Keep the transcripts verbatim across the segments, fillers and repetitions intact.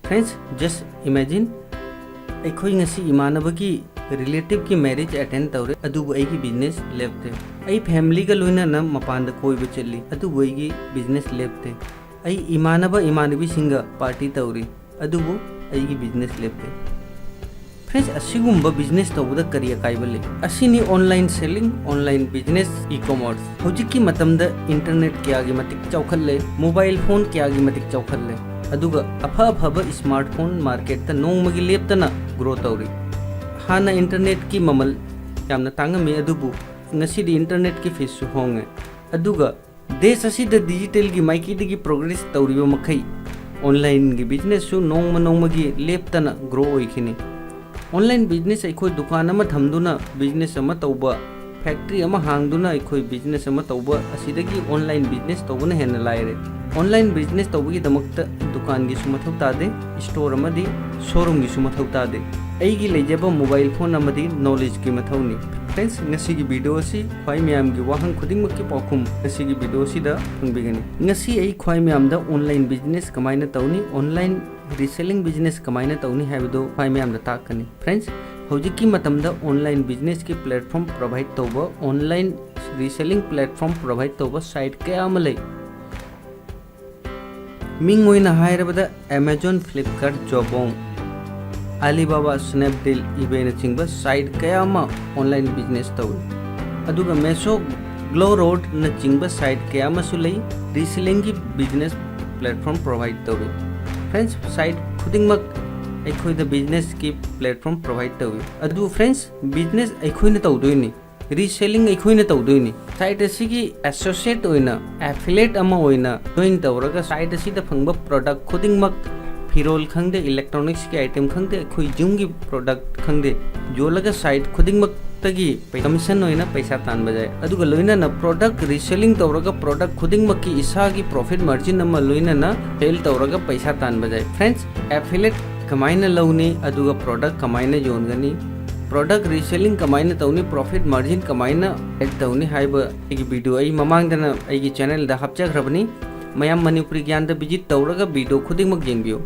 Friends, just imagine, ꯑꯩꯈꯣꯏ ꯉꯁꯤ ꯏꯃꯥꯟꯅꯕꯒꯤ relative ꯀꯤ marriage attend ꯇꯧꯔꯦ, ꯑꯗꯨꯕꯨ ꯑꯩꯒꯤ business ꯂꯦꯞꯇꯦ꯫ ꯑꯩ family ꯒ ꯂꯣꯏꯅꯅ ꯃꯄꯥꯟꯗ ꯀꯣꯏꯕ ꯆꯠꯂꯤ, ꯑꯗꯨꯕꯨ ꯑꯩꯒꯤ business ꯂꯦꯞꯇꯦ꯫ ꯑꯩ ꯏꯃꯥꯟꯅꯕ ꯏꯃꯥꯟꯅꯕꯤꯁꯤꯡꯒ party ꯇꯧꯔꯤ, ꯑꯗꯨꯕꯨ ꯑꯩꯒꯤ business ꯂꯦꯞꯇꯦ꯫ Friends, ꯑꯁꯤꯒꯨꯝꯕ business ꯇꯧꯕꯗ ꯀꯔꯤ ꯑꯀꯥꯏꯕ ꯂꯩ? ꯑꯁꯤꯅꯤ online selling, online business, e-commerce꯫ ꯍꯧꯖꯤꯛꯀꯤ ꯃꯇꯝꯗ internet ꯀꯌꯥꯒꯤ ꯃꯇꯤꯛ ꯆꯥꯎꯈꯠꯂꯦ, mobile phone ꯀꯌꯥꯒꯤ ꯃꯇꯤꯛ ꯆꯥꯎꯈꯠꯂꯦ, ꯑꯗꯨꯒ ꯑꯐ ꯑꯐꯕ smartphone market ꯇ ꯅꯣꯡꯃꯒꯤ ꯂꯦꯞꯇꯅ grow ꯇꯧꯔꯤ꯫ ꯍꯥꯟꯅ internet ꯀꯤ ꯃꯃꯜ ꯌꯥꯝꯅ ꯇꯥꯡꯉꯝꯃꯤ, ꯑꯗꯨꯕꯨ ꯉꯁꯤꯗꯤ internet ꯀꯤ fees ꯁꯨ ꯍꯣꯡꯉꯦ꯫ ꯑꯗꯨꯒ ꯗꯦꯁ ꯑꯁꯤꯗ digital ꯒꯤ ꯃꯥꯏꯀꯩꯗꯒꯤ progress ꯇꯧꯔꯤꯕ ꯃꯈꯩ online ꯒꯤ business ꯁꯨ ꯅꯣꯡꯃ ꯅꯣꯡꯃꯒꯤ ꯂꯦꯞꯇꯅ grow ꯑꯣꯏꯈꯤꯅꯤ꯫ Online business ꯑꯩꯈꯣꯏ ꯗꯨꯀꯥꯟ ꯑꯃ ꯊꯝꯗꯨꯅ business ꯑꯃ ꯇꯧꯕ, factory ꯑꯃ ꯍꯥꯡꯗꯨꯅ ꯑꯩꯈꯣꯏ business ꯑꯃ ꯇꯧꯕ ꯑꯁꯤꯗꯒꯤ online business ꯇꯧꯕꯅ ꯍꯦꯟꯅ ꯂꯥꯏꯔꯦ꯫ Online business ꯇꯧꯕꯒꯤꯗꯃꯛꯇ ꯗꯨꯀꯥꯟꯒꯤꯁꯨ ꯃꯊꯧ ꯇꯥꯗꯦ, store ꯑꯃꯗꯤ showroom ꯒꯤꯁꯨ ꯃꯊꯧ ꯇꯥꯗꯦ꯫ ꯑꯩꯒꯤ ꯂꯩꯖꯕ mobile phone ꯑꯃꯗꯤ knowledge ꯀꯤ ꯃꯊꯧꯅꯤ꯫ Friends, ꯉꯁꯤꯒꯤ video ꯑꯁꯤ ꯈ꯭ꯋꯥꯏ ꯃꯌꯥꯝꯒꯤ ꯋꯥꯍꯪ ꯈꯨꯗꯤꯡꯃꯛꯀꯤ ꯄꯥꯎꯈꯨꯝ ꯉꯁꯤꯒꯤ video ꯑꯁꯤꯗ ꯐꯪꯕꯤꯒꯅꯤ꯫ ꯉꯁꯤ ꯑꯩ ꯈ꯭ꯋꯥꯏ ꯃꯌꯥꯝꯗ online business ꯀꯃꯥꯏꯅ ꯇꯧꯅꯤ, online reselling business ꯀꯃꯥꯏꯅ ꯇꯧꯅꯤ ꯍꯥꯏꯕꯗꯨ ꯈ꯭ꯋꯥꯏ ꯃꯌꯥꯝꯗ ꯇꯥꯛꯀꯅꯤ꯫ Friends, ꯍꯧꯖꯤꯛꯀꯤ ꯃꯇꯝꯗ online business ꯀꯤ platform provide ꯇꯧꯕ, online reselling platform provide ꯇꯧꯕ site ꯀꯌꯥ ꯑꯃ ꯂꯩ꯫ ꯃꯤꯡ ꯑꯣꯏꯅ ꯍꯥꯏꯔꯕꯗ Amazon, Flipkart, Jabong, Alibaba, Snapdeal, eBay ꯅꯆꯤꯡꯕ site ꯀꯌꯥ ꯑꯃ online business ꯇꯧꯏ꯫ ꯑꯗꯨꯒ Meesho, Gumroad ꯅꯆꯤꯡꯕ site ꯀꯌꯥ ꯑꯃꯁꯨ ꯂꯩ, reselling ꯒꯤ business platform provide ꯇꯧꯏ꯫ Friends, site ꯈꯨꯗꯤꯡꯃꯛ ꯑꯩꯈꯣꯏꯗ business ꯀꯤ platform provide ꯇꯧꯏ꯫ ꯑꯗꯨ friends, business ꯑꯩꯈꯣꯏꯅ ꯇꯧꯗꯣꯏꯅꯤ, reselling ꯑꯩꯈꯣꯏꯅ ꯇꯧꯗꯣꯏꯅꯤ꯫ Site ꯑꯁꯤꯒꯤ associate ꯑꯣꯏꯅ, affiliate ꯑꯃ ꯑꯣꯏꯅ join ꯇꯧꯔꯒ site ꯑꯁꯤꯗ ꯐꯪꯕ product ꯈꯨꯗꯤꯡꯃꯛ, ꯐꯤꯔꯣꯜ ꯈꯪꯗꯦ, electronics ꯀꯤ item ꯈꯪꯗꯦ, ꯑꯩꯈꯣꯏ gym ꯒꯤ product ꯈꯪꯗꯦ, ꯌꯣꯜꯂꯒ site ꯈꯨꯗꯤꯡꯃꯛꯇꯒꯤ commission ꯑꯣꯏꯅ ꯄꯩꯁꯥ ꯇꯥꯟꯕ ꯌꯥꯏ꯫ ꯑꯗꯨꯒ ꯂꯣꯏꯅꯅ product reselling ꯇꯧꯔꯒ product ꯈꯨꯗꯤꯡꯃꯛꯀꯤ ꯏꯁꯥꯒꯤ profit margin ꯑꯃ ꯂꯣꯏꯅꯅ sell ꯇꯧꯔꯒ ꯄꯩꯁꯥ ꯇꯥꯟꯕ ꯌꯥꯏ꯫ Friends, affiliate ꯀꯃꯥꯏꯅ ꯂꯧꯅꯤ, ꯑꯗꯨꯒ product ꯀꯃꯥꯏꯅ ꯌꯣꯟꯒꯅꯤ, product reselling ꯀꯃꯥꯏꯅ ꯇꯧꯅꯤ, profit margin ꯀꯃꯥꯏꯅ add ꯇꯧꯅꯤ ꯍꯥꯏꯕ ꯑꯩꯒꯤ video ꯑꯩ ꯃꯃꯥꯡꯗꯅ ꯑꯩꯒꯤ channel ꯗ ꯍꯥꯞꯆꯈ꯭ꯔꯕꯅꯤ꯫ ꯃꯌꯥꯝ ꯃꯅꯤꯄꯨꯔꯤ ꯒ꯭ꯌꯥꯟꯗ visit ꯇꯧꯔꯒ video ꯈꯨꯗꯤꯡꯃꯛ ꯌꯦꯡꯕꯤꯌꯨ꯫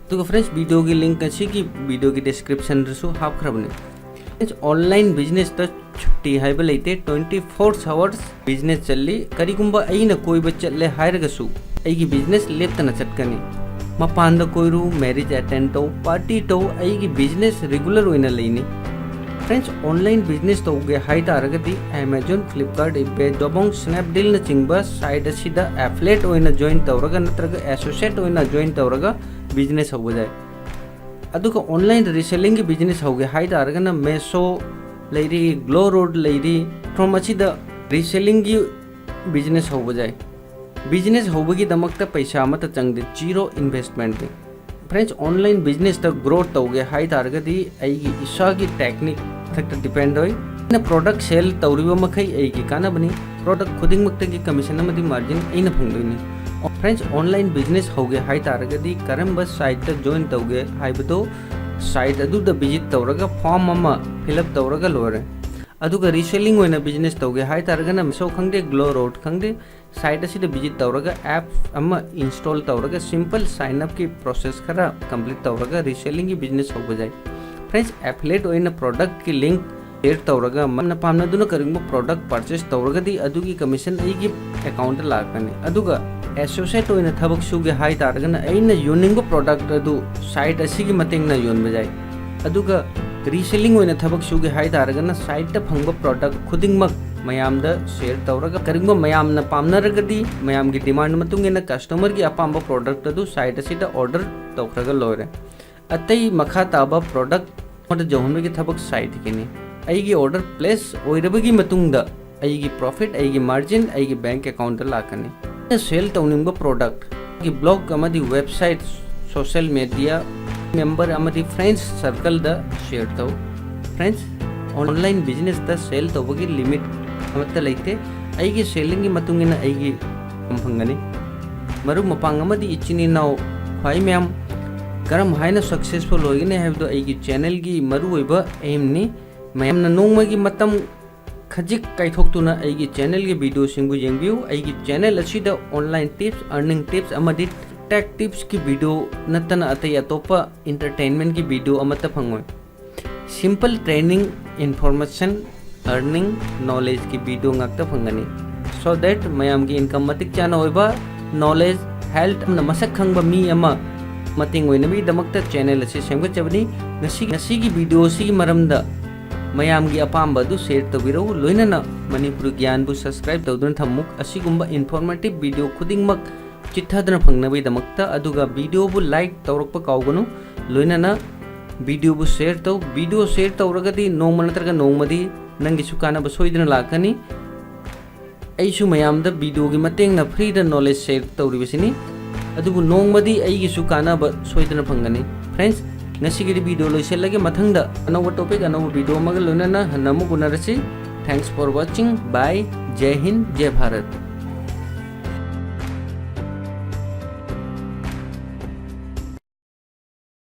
ꯑꯗꯨꯒ friends, videoꯒꯤ link ꯑꯁꯤꯒꯤ videoꯒꯤ descriptionꯗꯁꯨ ꯍꯥꯞꯈ꯭ꯔꯕꯅꯤ꯫ Friends, online businessꯇ ꯁꯨꯇꯤ ꯍꯥꯏꯕ ꯂꯩꯇꯦ, twenty four hours business ꯆꯠꯂꯤ꯫ ꯀꯔꯤꯒꯨꯝꯕ ꯑꯩꯅ ꯀꯣꯏꯕ ꯆꯠꯂꯦ ꯍꯥꯏꯔꯒꯁꯨ ꯑꯩꯒꯤ business ꯂꯦꯞꯇꯅ ꯆꯠꯀꯅꯤ꯫ ꯃꯄꯥꯟꯗ ꯀꯣꯏꯔꯨ, marriage attend ꯇꯧ, party ꯇꯧ, ꯑꯩꯒꯤ business regular ꯑꯣꯏꯅ ꯂꯩꯅꯤ꯫ Friends, online business ꯇꯧꯒꯦ ꯍꯥꯏ ꯇꯥꯔꯒꯗꯤ Amazon, Flipkart, eBay, Jabong, Snapdealꯅꯆꯤꯡꯕ site ꯑꯁꯤꯗ affiliate ꯑꯣꯏꯅ join ꯇꯧꯔꯒ ꯅꯠꯇ꯭ꯔꯒ associate ꯑꯣꯏꯅ join ꯇꯧꯔꯒ business ꯍꯧꯕ ꯌꯥꯏ꯫ ꯑꯗꯨꯒ online resellingꯒꯤ business ꯍꯧꯒꯦ ꯍꯥꯏ ꯇꯥꯔꯒꯅ Meesho ꯂꯩꯔꯤ, Glo Road ꯂꯩꯔꯤ, platform ꯑꯁꯤꯗ resellingꯒꯤ business ꯍꯧꯕ ꯌꯥꯏ꯫ Business ꯍꯧꯕꯒꯤꯗꯃꯛꯇ ꯄꯩꯁꯥ ꯑꯃꯠꯇ ꯆꯪꯗꯦ, zero investmentꯅꯤ꯫ Friends, online businessꯇ grow ꯇꯧꯒꯦ ꯍꯥꯏ ꯇꯥꯔꯒꯗꯤ ꯑꯩꯒꯤ ꯏꯁꯥꯒꯤ technique ꯃꯊꯛꯇ depend ꯑꯣꯏ꯫ ꯑꯩꯅ product sell ꯇꯧꯔꯤꯕ ꯃꯈꯩ ꯑꯩꯒꯤ ꯀꯥꯟꯅꯕꯅꯤ꯫ Product ꯈꯨꯗꯤꯡꯃꯛꯇꯒꯤ commission ꯑꯃꯗꯤ margin ꯑꯩꯅ ꯐꯪꯗꯣꯏꯅꯤ꯫ Friends, online business ꯍꯧꯒꯦ ꯍꯥꯏ ꯇꯥꯔꯒꯗꯤ ꯀꯔꯝꯕ siteꯇ join ꯇꯧꯒꯦ ꯍꯥꯏꯕꯗꯨ site ꯑꯗꯨꯗ visit ꯇꯧꯔꯒ form ꯑꯃ fill up ꯇꯧꯔꯒ ꯂꯣꯏꯔꯦ꯫ ꯑꯗꯨꯒ reselling ꯑꯣꯏꯅ business ꯇꯧꯒꯦ ꯍꯥꯏ ꯇꯥꯔꯒꯅ Meesho ꯈꯪꯗꯦ, Glo Road ꯈꯪꯗꯦ, site ꯑꯁꯤꯗ visit ꯇꯧꯔꯒ app ꯑꯃ install ꯇꯧꯔꯒ simple sign upꯀꯤ process ꯈꯔ complete ꯇꯧꯔꯒ resellingꯒꯤ business ꯍꯧꯕ ꯌꯥꯏ꯫ Friends, affiliate ꯑꯣꯏꯅ productꯀꯤ link share ꯇꯧꯔꯒ ꯃꯥꯅ ꯄꯥꯝꯅꯗꯨꯅ ꯀꯔꯤꯒꯨꯝꯕ product purchase ꯇꯧꯔꯒꯗꯤ ꯑꯗꯨꯒꯤ commission ꯑꯩꯒꯤ accountꯇ ꯂꯥꯛꯀꯅꯤ꯫ ꯑꯗꯨꯒ associate ꯑꯣꯏꯅ ꯊꯕꯛ ꯁꯨꯒꯦ ꯍꯥꯏ ꯇꯥꯔꯒꯅ ꯑꯩꯅ ꯌꯣꯟꯅꯤꯡꯕ product ꯑꯗꯨ site ꯑꯁꯤꯒꯤ ꯃꯇꯦꯡꯅ ꯌꯣꯟꯕ ꯌꯥꯏ꯫ ꯑꯗꯨꯒ reselling ꯑꯣꯏꯅ ꯊꯕꯛ ꯁꯨꯒꯦ ꯍꯥꯏ ꯇꯥꯔꯒꯅ siteꯇ ꯐꯪꯕ product ꯈꯨꯗꯤꯡꯃꯛ ꯃꯌꯥꯝꯗ share ꯇꯧꯔꯒ ꯀꯔꯤꯒꯨꯝꯕ ꯃꯌꯥꯝꯅ ꯄꯥꯝꯅꯔꯒꯗꯤ ꯃꯌꯥꯝꯒꯤ demand ꯃꯇꯨꯡ ꯏꯟꯅ customerꯒꯤ ꯑꯄꯥꯝꯕ product ꯑꯗꯨ site ꯑꯁꯤꯗ order ꯇꯧꯈ꯭ꯔꯒ ꯂꯣꯏꯔꯦ꯫ ꯑꯇꯩ ꯃꯈꯥ ꯇꯥꯕ product ꯑꯃꯗ ꯌꯧꯍꯟꯕꯒꯤ ꯊꯕꯛ siteꯀꯤꯅꯤ꯫ ꯑꯩꯒꯤ order place ꯑꯣꯏꯔꯕꯒꯤ ꯃꯇꯨꯡꯗ ꯑꯩꯒꯤ profit, ꯑꯩꯒꯤ margin ꯑꯩꯒꯤ bank accountꯇ ꯂꯥꯛꯀꯅꯤ꯫ ꯑꯩꯅ sell ꯇꯧꯅꯤꯡꯕ productꯒꯤ blog ꯑꯃꯗꯤ website, social media, member ꯑꯃꯗꯤ friends circleꯗ share ꯇꯧ꯫ Friends, online businessꯇ sell ꯇꯧꯕꯒꯤ limit ꯑꯃꯠꯇ ꯂꯩꯇꯦ꯫ ꯑꯩꯒꯤ sellingꯒꯤ ꯃꯇꯨꯡ ꯏꯟꯅ ꯑꯩꯒꯤ income ꯐꯪꯒꯅꯤ꯫ ꯃꯔꯨꯞ ꯃꯄꯥꯡ ꯑꯃꯗꯤ ꯏꯆꯤꯟ ꯏꯅꯥꯎ ꯈ꯭ꯋꯥꯏ ꯃꯌꯥꯝ ꯀꯔꯝ ꯍꯥꯏꯅ successful ꯑꯣꯏꯒꯅꯤ ꯍꯥꯏꯕꯗꯨ ꯑꯩꯒꯤ channelꯒꯤ ꯃꯔꯨꯑꯣꯏꯕ aimꯅꯤ꯫ ꯃꯌꯥꯝꯅ ꯅꯣꯡꯃꯒꯤ ꯃꯇꯝ ꯈꯖꯤꯛ ꯀꯥꯏꯊꯣꯛꯇꯨꯅ ꯑꯩꯒꯤ channelꯒꯤ videoꯁꯤꯡꯕꯨ ꯌꯦꯡꯕꯤꯌꯨ꯫ ꯑꯩꯒꯤ channel ꯑꯁꯤꯗ online tips, earning tips ꯑꯃꯗꯤ Tech tipsꯀꯤ video ꯅꯠꯇꯅ ꯑꯇꯩ ꯑꯇꯣꯞꯄ entertainmentꯀꯤ video ꯑꯃꯠꯇ ꯐꯪꯉꯣꯏ꯫ Simple training, information, earning, knowledgeꯀꯤ video ꯉꯥꯛꯇ ꯐꯪꯒꯅꯤ꯫ So that ꯃꯌꯥꯝꯒꯤ income ꯃꯇꯤꯛ ꯆꯥꯅ ꯑꯣꯏꯕ, knowledge, health ꯑꯃꯅ ꯃꯁꯛ ꯈꯪꯕ ꯃꯤ ꯑꯃ ꯃꯇꯦꯡ ꯑꯣꯏꯅꯕꯒꯤꯗꯃꯛꯇ channel ꯑꯁꯤ ꯁꯦꯝꯒꯠꯆꯕꯅꯤ꯫ ꯉꯁꯤ, ꯉꯁꯤꯒꯤ video ꯑꯁꯤꯒꯤ ꯃꯔꯝꯗ ꯃꯌꯥꯝꯒꯤ ꯑꯄꯥꯝꯕ ꯑꯗꯨ share ꯇꯧꯕꯤꯔꯛꯎ꯫ ꯂꯣꯏꯅꯅ ꯃꯅꯤꯄꯨꯔ ꯒ꯭ꯌꯥꯟꯕꯨ subscribe ꯇꯧꯗꯨꯅ ꯊꯝꯃꯨ꯫ ꯑꯁꯤꯒꯨꯝꯕ informative video ꯈꯨꯗꯤꯡꯃꯛ ꯆꯤꯠꯊꯗꯅ ꯐꯪꯅꯕꯒꯤꯗꯃꯛꯇ, ꯑꯗꯨꯒ videoꯕꯨ like ꯇꯧꯔꯛꯄ ꯀꯥꯎꯒꯅꯨ꯫ ꯂꯣꯏꯅꯅ videoꯕꯨ share ꯇꯧ꯫ Video share ꯇꯧꯔꯒꯗꯤ ꯅꯣꯡꯃ ꯅꯠꯇ꯭ꯔꯒ ꯅꯣꯡꯃꯗꯤ ꯅꯪꯒꯤꯁꯨ ꯀꯥꯟꯅꯕ ꯁꯣꯏꯗꯅ ꯂꯥꯛꯀꯅꯤ꯫ ꯑꯩꯁꯨ ꯃꯌꯥꯝꯗ videoꯒꯤ ꯃꯇꯦꯡꯅ freeꯗ knowledge share ꯇꯧꯔꯤꯕꯁꯤꯅꯤ, ꯑꯗꯨꯕꯨ ꯅꯣꯡꯃꯗꯤ ꯑꯩꯒꯤꯁꯨ ꯀꯥꯟꯅꯕ ꯁꯣꯏꯗꯅ ꯐꯪꯒꯅꯤ꯫ Friends, ꯉꯁꯤꯒꯤꯗꯤ video ꯂꯣꯏꯁꯤꯜꯂꯒꯦ꯫ ꯃꯊꯪꯗ ꯑꯅꯧꯕ topic, ꯑꯅꯧꯕ video ꯑꯃꯒ ꯂꯣꯏꯅꯅ ꯍꯟꯅ ꯑꯃꯨꯛ ꯎꯅꯔꯁꯤ꯫ Thanks for watching. Bye. ꯖꯩ Hind, ꯖꯩ Bharat.